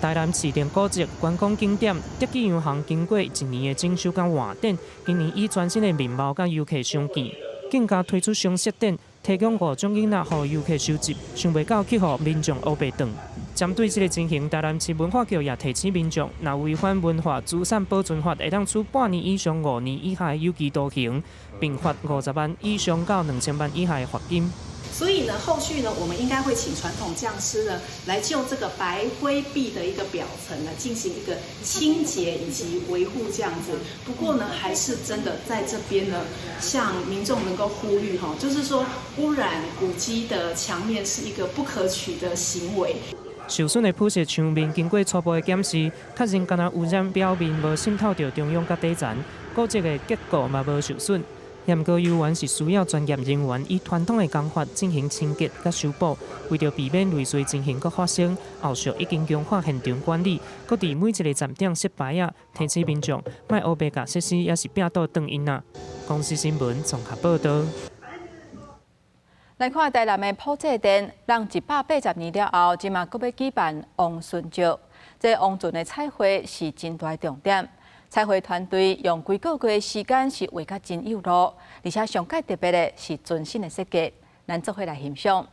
台南市定古蹟觀光景點德記洋行，經過一年的整修佮換展，今年以全新的面貌佮遊客相見，更加推出常設展，提供五種椅仔予遊客收集，想袂到去予民眾烏白囥。針對這个情形，台南市文化局也提醒民眾，若違反文化資產保存法，會當處半年以上5年以下的有期徒刑，並罰50萬以上到2000萬以下的罰金。
所以呢，後續呢，我們應該會請傳統匠師呢，來就這個白灰壁的一個表層呢，進行一個清潔以及維護這樣子。不過呢，還是真的在這邊呢，向民眾能夠呼籲哈，就是說污染古蹟的牆面是一個不可取的行為。
受損的鋪設牆面經過初步的檢視，確認干焦污染表面無滲透到中央佮底層，古蹟的結構嘛無受損。毋過猶原是需要專業人員以傳統的工法進行清潔佮修補，為著避免類似情形閣發生，後續已經強化現場管理，閣佇每一个站點設牌仔，提醒民眾莫烏白共設施抑是壁刀當囡仔。公視新聞綜合報導。
來看台南的普濟殿，人180年了後，這馬閣欲舉辦王孫石。這王船的彩繪是真大重點。彩繪團隊用幾個月的時間是畫甲真有路，而且上蓋特別的是全新的設計，咱做伙來欣賞。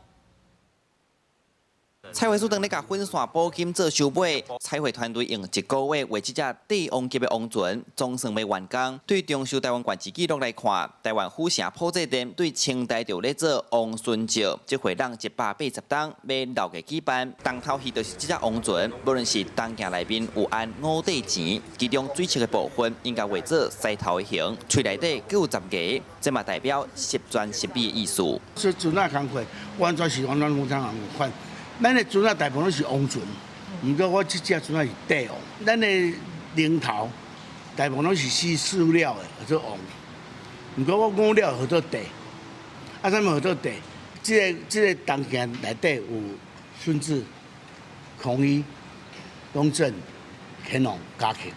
彩繪師當咧共粉線補金做收尾，彩繪團隊用一個月畫這隻帝王級的王船，總算欲完工。對重修台灣縣志記錄來看，台灣府城普濟殿對清代就咧做王孫石，這回人180冬欲鬧熱舉辦。重頭戲就是這隻王船，無論是銅鏡內面有按五塊錢，其中水色的部分應該畫做獅頭的形，喙內底閣有10个，這嘛代表十全十美的意思。
這船仔工課完全是完全無仝款。咱的船仔大部分攏是王船，毋過我這隻船仔是帝王。咱的龍頭大部分攏是四料的，叫做王。毋過我五料號做帝，啊，啥物號做帝？這个銅鏡內底有順治、康熙、雍正、乾隆、嘉慶，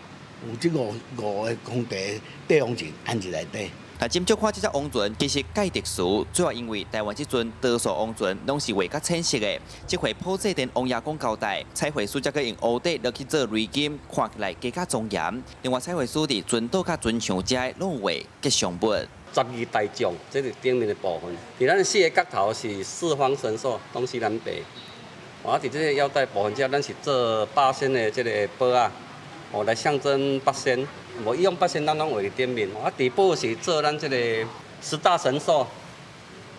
有這五個皇帝帝王錢按佇內底。
那斟酌看這隻王船，其實蓋特殊，主要因為台灣這陣多數王船攏是畫較淺色的。這回普濟殿王爺公交代，彩繪師則閣用烏底落去做累金，看起來更加莊嚴。另外，彩繪師佇船島佮船牆遮攏有畫吉祥物。
十二大將，這是頂面的部分。佇咱四個角頭是四方神獸，東西南北。啊，佇這個腰帶部分遮，咱是做八仙的這個寶仔，哦，來象徵八仙。無伊用八仙，咱攏畫佇頂面。啊，底部是做咱這個十大神獸，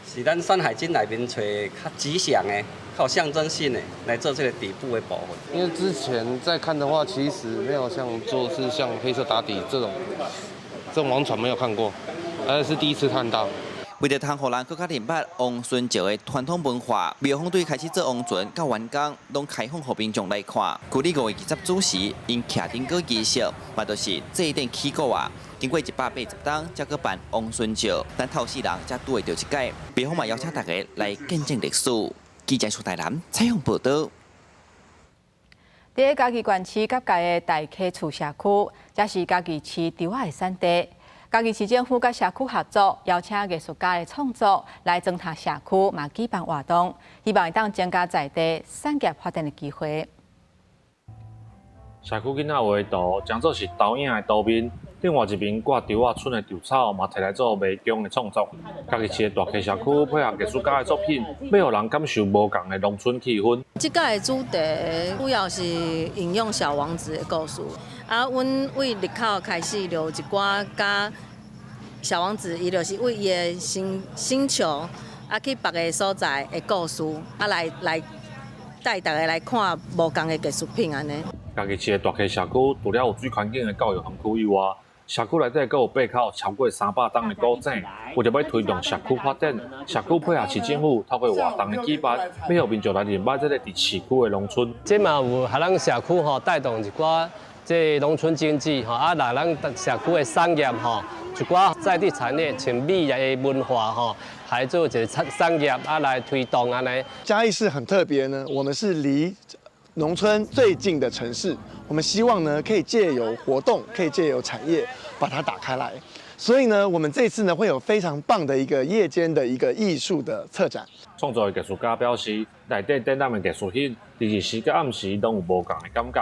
是咱《山海經》內面揣較吉祥的、較有象徵性的來做這個底部的部分。
因為之前在看的話，其實沒有像做是像黑色打底這種王船沒有看過，而是第一次看到。
為著通予人閣較認捌王孫石的傳統文化，廟方對開始做王船到完工，攏開放予民眾來看。舊曆5月20子時，𪜶徛燈果儀式，嘛就是祭典起鼓啊。經過180冬，才閣辦王孫石，咱後世人才拄會著這擺。廟方嘛邀請大家來見證歷史。記者出台南採訪報導。
佇嘉義縣市甲界的大溪厝社區，這是嘉義市稻仔的產地。嘉義市政府佮社區合作，邀請藝術家的創作來裝飾社區，嘛舉辦活動，希望會當增加在地產業發展的機會。
社區囡仔畫的圖，裝做是投影的圖面，另外一邊掛稻仔賰的稻草，嘛提來做迷宮的創作。嘉義市的大溪社區配合藝術家的作品，欲予人感受無仝的農村氣氛。
這擺的主題主要是引用小王子的故事，啊，阮對入口開始就有一寡佮小王子，伊就是對伊的星球啊去別个所在的故事，啊來帶大家來看無仝的藝術品按呢。
嘉義市的大溪社區，除了有水環境的教育園區以外，社區內底閣有八口超過300冬的古井。為著欲推動社區發展，社區配合市政府透過活動的舉辦，欲予民眾來認捌這个佇市區的農村。
這嘛有予咱社區吼帶動一寡這農村經濟吼，啊，讓咱社區的產業吼，一寡在地產業，像米的文化吼，來做一个產業啊來推動按呢。
嘉義市很特別呢，我們是離農村最近的城市，我們希望呢可以借由活動，可以借由產業把它打開來。所以呢，我們這次呢會有非常棒的一個夜間的一個藝術的策展。
創作的藝術家表示，內底展覽的藝術品，佇日時佮暗時攏有無仝的感覺。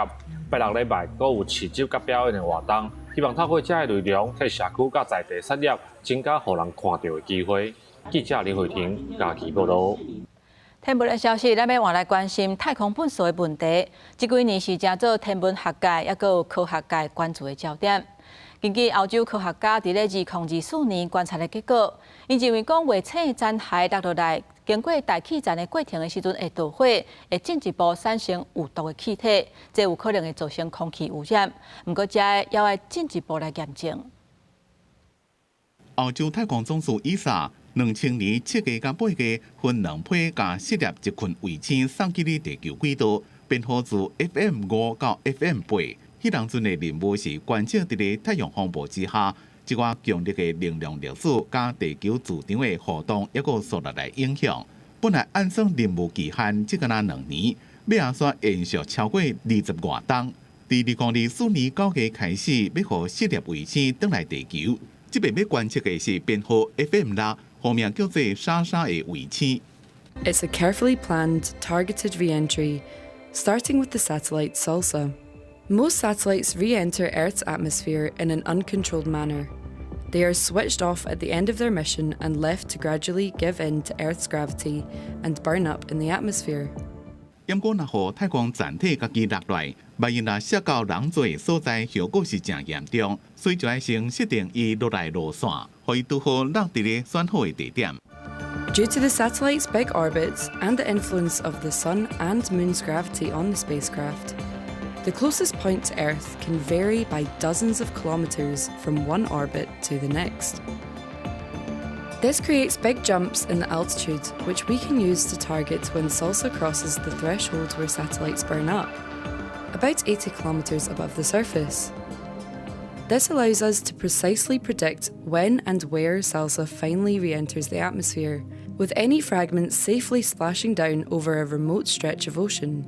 拜六禮拜閣有市集佮表演的活動，希望透過這个內容，替社區佮在地產業增加予人看著的機會。記者林慧婷嘉義報導。
天文的消息，咱欲換來關心太空糞埽的問題。這幾年是成做天文學界抑閣有科學界關注的焦點。根據歐洲科學家佇咧2024年觀察的結果，𪜶認為講衛星的殘骸落落來，經過大氣層的過程的時陣會導火，會進一步產生有毒的氣體，這有可能會造成空氣污染。毋過，這猶愛進一步來驗證。
歐洲太空總署 ESA 2000年7月佮8月分兩批共四粒一群衛星送去佇地球軌道，編號自 FM 5到 FM 8。彼當陣的任務是觀測佇咧太陽風暴之下，這寡強力的能量粒子佮地球磁場的互動，抑閣速率來影響。本來按算任務期限只敢若2年，尾仔煞延續超過20外冬。佇2024年9月開始，欲予四粒衛星轉來地球。這擺欲觀測的是編號 FM 6，號名叫做莎莎的衛星。
It's a carefully planned, targeted re-entry, starting with the satellite SALSA. Most satellites re-enter Earth's atmosphere in an uncontrolled manner. They are switched off at the end of their mission and left to gradually give in to Earth's gravity and burn up in the atmosphere.
毋過，若予太空殘體家己落來，萬一若摔到人住的所在，後果是誠嚴重，所以就愛先設定伊落來路線，予伊拄好落佇咧選好的地點。
Due to the satellite's big orbits and the influence of the Sun and Moon's gravity on the spacecraft, the closest point to Earth can vary by dozens of kilometers from one orbit to the next. This creates big jumps in the altitude, which we can use to target when SALSA crosses the threshold where satellites burn up, about 80 kilometers above the surface. This allows us to precisely predict when and where SALSA finally re enters the atmosphere, with any fragments safely splashing down over a remote stretch of ocean.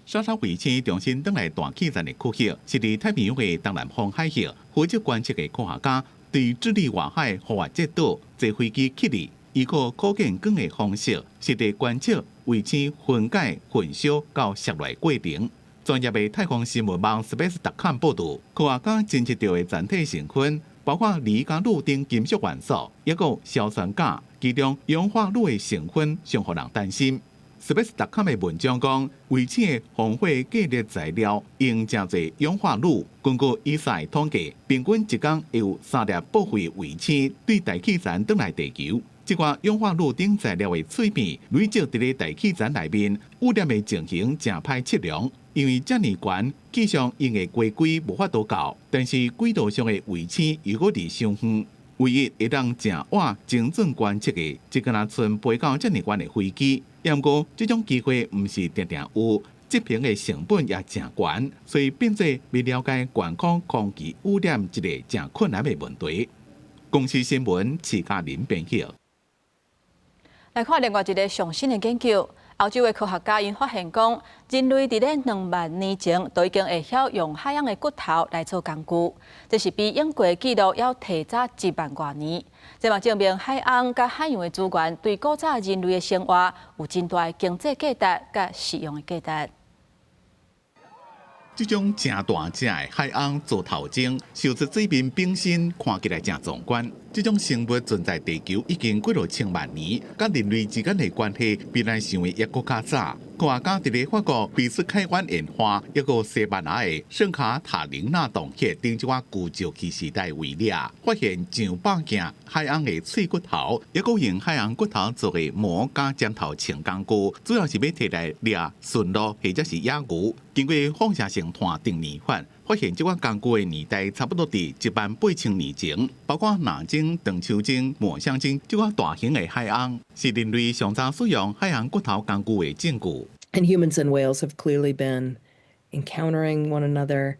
莎莎衛星重新轉來大氣層的區域，是佇太平洋的東南方海域，負責觀測的科學家對智利外海復活節島坐飛機去哩，依靠可見光的方式，實地觀測衛星分解、焚燒到摔落過程。專業的太空新聞網 Space.com 報導，科學家偵測著的殘體成分，包括鋰佮鹵等金屬元素，抑閣硝酸鉀，其中氧化鹵的成分上予人擔心。Space.com 的文章講，衛星的防火隔熱材料用誠濟氧化鹵。根據 ESA 統計，平均一工會有三粒報廢衛星對大氣層轉來地球。這寡氧化鹵等材料的碎片累積佇咧大氣層內面，污染的情形誠歹測量。因為遮爾懸，氣象用的雞規無法度到，但是軌道上的衛星又閣離傷遠。唯一會當誠晚精準觀測的，就敢若賰飛到遮爾懸的飛機。毋過，這種機會毋是定定有，執行的成本也誠懸，所以變做欲了解懸空空氣污染一個誠困難的問題。公視新聞，徐嘉玲編譯。
來看另外一个上新的研究，歐洲的科學家𪜶發現講，人類佇咧2萬年前就已經會曉用海翁的骨頭來做工具，這是比英國記錄猶提早1萬外年。這嘛證明海翁佮海洋的資源對古早人類的生活有真大的經濟價值佮實用的價值。
這種誠大隻的海翁座頭鯨，浮佇水面冰身看起來誠壯觀。這種生物存在地球已經幾落千萬年，佮人類之間的關係比咱想的猶閣較早。科學家佇咧法國比斯開灣岩畫，抑閣西班牙的聖卡塔琳娜洞穴等這寡舊石器時代遺跡，發現上百件海翁的碎骨頭，抑閣用海翁骨頭做的磨佮尖頭銃工具，主要是欲提來掠馴鹿或者是野牛。經過放射性碳定年法，發現這款工具的年代差不多佇1萬8千年前，包括藍鯨、長鬚鯨、抹香鯨這款大型的海翁，是人類上早使用海翁骨頭工具的證據。
And humans and whales have clearly been encountering one another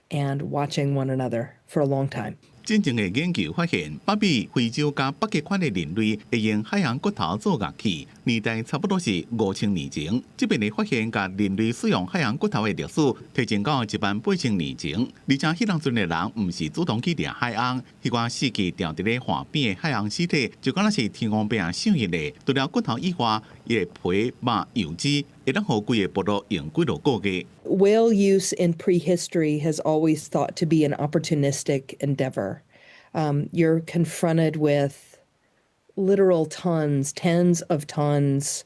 and watching one another for a long time.
進前的研究發現，北美、非洲佮北極圈的人類會用海翁骨頭做樂器，年代差不多是5000年前。這擺的發現，共人類使用海翁骨頭的歷史提前到1萬8千年前。而且，彼當陣的人毋是主動去掠海翁，彼寡死去牢佇咧岸邊的海翁屍體，就敢若是天王伯仔想的咧。除了骨頭以外，伊的皮、肉、油脂，會當予規个部落用幾落個月。
Whale use in prehistory has always thought to be an opportunistic endeavor. You're confronted with literal tons, tens of tons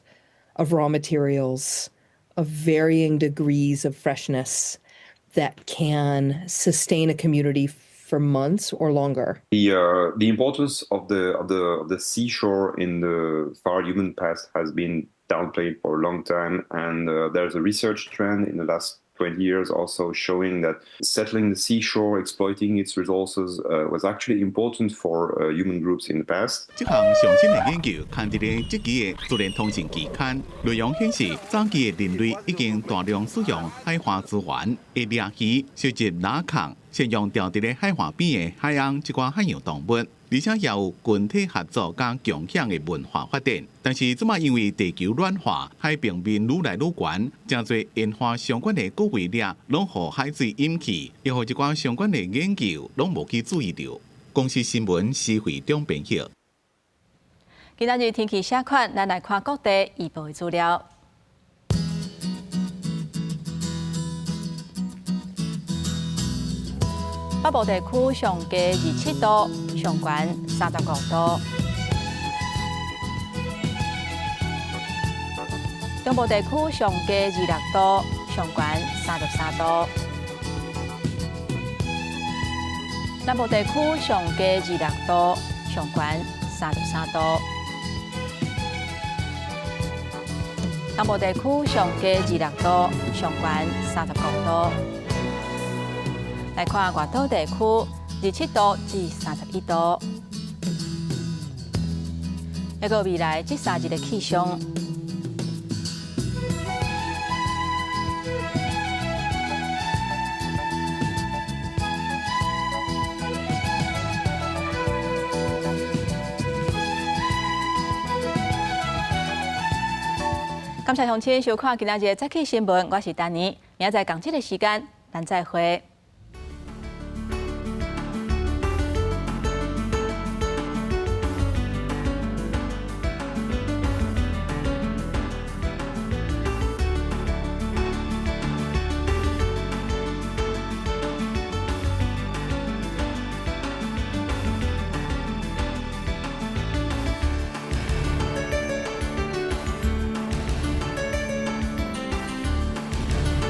of raw materials of varying degrees of freshness that can sustain a community for months or longer.
The importance of the seashore in the far human past has been downplayed for a long time, and there's a research trend in the last 20 years also showing that settling the seashore, exploiting its resources, was actually important for human groups in the past.
這項上新的研究刊佇咧這期的《自然通訊》期刊，內容顯示早期的人類已經大量使用海岸資源，會掠魚、收集螺殼，善用釣佇咧海岸邊的海翁這寡海洋動物，而且也有群體合作佮共享的文化發展。但是這馬因為地球暖化，海平面愈來愈懸，誠濟演化相關的古遺跡攏予海水淹去，也予這寡相關的研究攏無去注意著。公視新聞施惠中編譯。
今仔日天氣啥款？咱來看各地預報的資料。北部地區上低27度，上懸35度。中部地區上低26度，上懸33度。南部地區上低26度，上懸33度。東部地區上低26度，上懸35度。來看外島地區，27度至31度。抑閣未來這3日的氣象。感謝鄉親收看今仔日的早起新聞，我是丹妮，明仔載仝這个時間，咱再會。